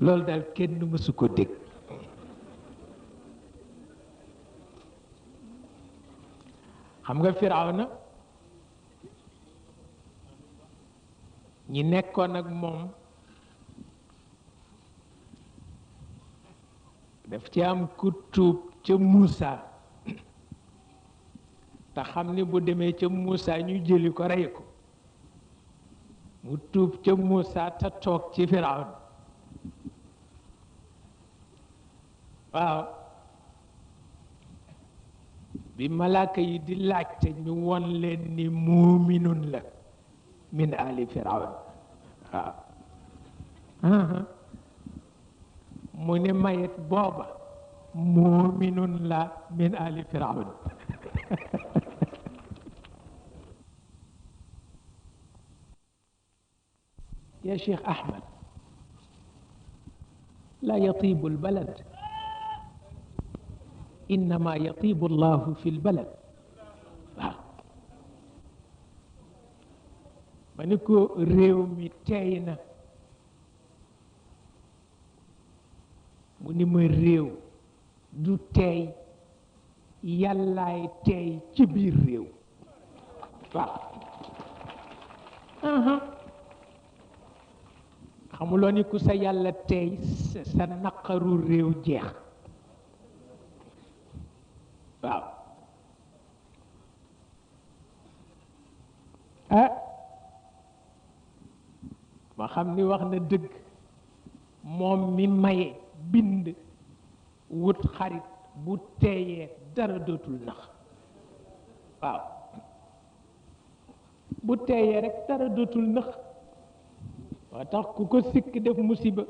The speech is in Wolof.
loolu daal kenn mësu ko dégg. xam nga Firawna ñi nekkoon ak moom daf ci am ku tuub ca Muusa te xam ni bu demee ca Muusa ñu jëli ko rey ko mu tuub ca Muusa te toog ci Firawna waaw bi malaaka yi di laajte ñu won leen ni muuminun la min ali Firawna waaw mu ne mayet booba muuminun la min ali Firawna يا شيخ أحمد لا يطيب البلد إنما يطيب الله في البلد منكو ريومي تينا مني مي ريو دو تي يالاي تي ci biir réew waaw xamuloo ni ku sa yàlla tey sa naqaru réew jeex waaw ma xam ni wax na dëgg moom mi maye bind wut xarit bu teeyee dara dootul nax waaw bu teeyee rek dara dootul nax waa tax ku ko sikk def musiba